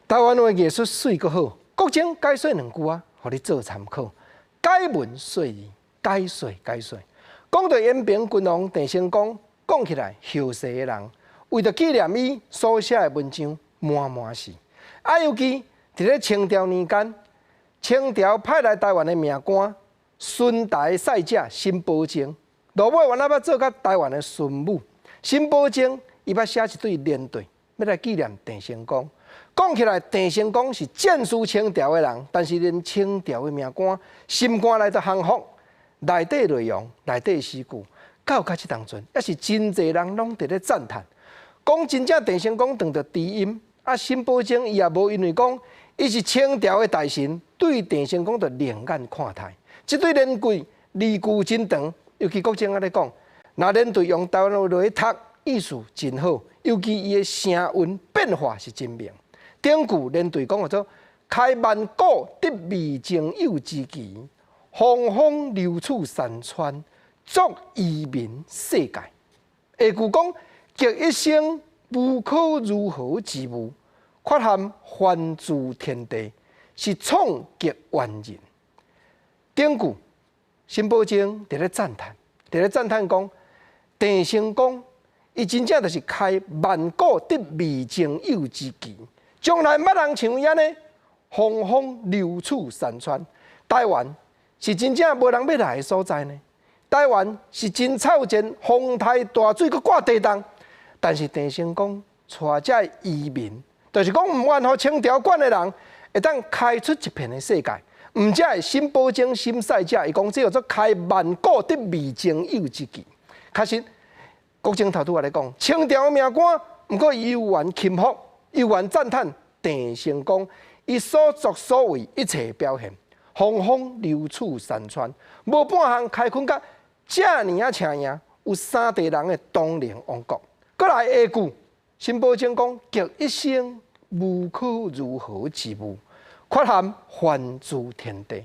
台灣話藝術媠閣好，國政解說兩句啊，予你做參考。解文說字，解說解說。講到延平郡王鄭成功，講起來後世的人為著紀念伊所寫的文章滿滿是。啊，尤其佇咧清朝年間，清朝派來台灣的命官順台使者沈葆楨，落尾原來欲做甲台灣的巡撫。沈葆楨伊欲寫一對聯對，欲來紀念鄭成功。講起來，鄭成功是戰輸清朝的人，但是連清朝的命官心肝內都降服，內底內容、內底詩句，到這當陣，猶是真濟人攏佇咧讚嘆，講真正鄭成功當著知音，啊，沈葆楨伊也無因為講伊是清朝的大臣，對鄭成功就另眼看待。這對聯句字句真長，尤其國政按呢講，若聯對用台灣話落去讀，意思真好，尤其伊的聲韻變化是真明。頂句聯對講叫做開萬古得未曾有之奇，風風流處山川，足移民世界。下句講極一生無可如何之務，缺陷凡諸天地，是創極完人。頂句沈葆楨佇咧讚嘆，佇咧讚嘆講鄭成功，伊真正就是開萬古得未曾有之奇。從來毋捌人像伊按呢，風風流處山川，台灣是真正無人欲來的所在呢。台灣是真臭賤，風颱大水閣掛地動，但是鄭成功帶遮移民，就是講毋願予清朝管的人，會當開出一片的世界。毋只會沈葆楨、沈使者，伊講這叫做開萬古得未曾有之奇。確實，國政頭拄仔咧講，清朝的命官，毋過伊猶原欽服。猶原讚嘆鄭成功，伊所作所為一切表現，風風流處山川，無半項開墾甲遮爾仔請贏，有三地人的東寧王國。閣來下句，沈葆楨講：極一生無可如何之務，缺陷凡諸天地。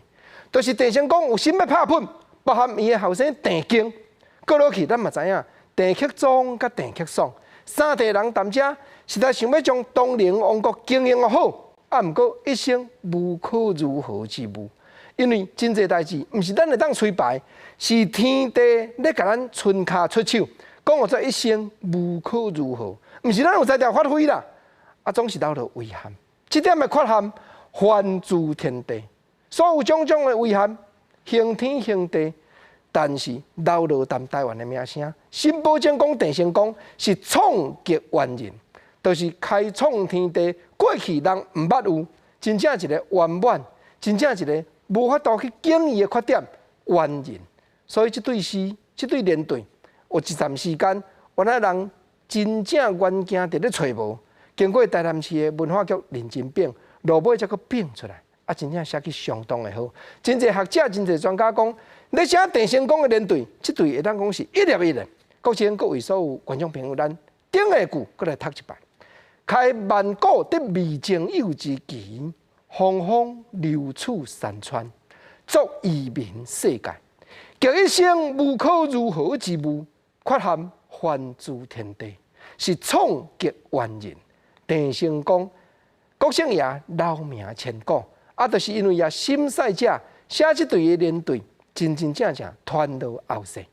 就是鄭成功有心欲拍噴，包含伊的後生鄭經，過落去，咱嘛知影，鄭克臧佮鄭克爽三地人踮遮，實在想欲將東寧王國經營好，啊，毋過一生無可如何之務，因為真濟代誌，毋是咱會當吹排，是天地咧共咱伸跤出手，講予做一生無可如何，毋是咱有才調發揮啦，啊，總是留著遺憾，這點的缺陷，凡諸天地，所有種種的遺憾，行天行地，但是留落踮台灣的名聲，沈葆楨講鄭成功是創極完人。就是開創天地，過去人毋捌有，真正一個圓滿，真正一個無法度去經伊的缺點完人。所以這對詩，這對聯對，有一段時間，原來人真正願驚佇咧揣無。經過台南市的文化局認真編，落尾才閣編出來，啊，真正寫去相當的好。真濟學者、真濟專家講，咧寫鄭成功的聯對，這對會當講是一粒一粒。國政閣為所有觀眾朋友，咱頂下句閣來讀一擺。開萬古得未曾有之奇，風風流處山川，足移民世界。極一生無可如何之務，缺陷凡諸天地，是創極完人。鄭成功，國姓爺留名千古，啊，就是因為也沈使者寫這對的聯對，真真正正傳落後世。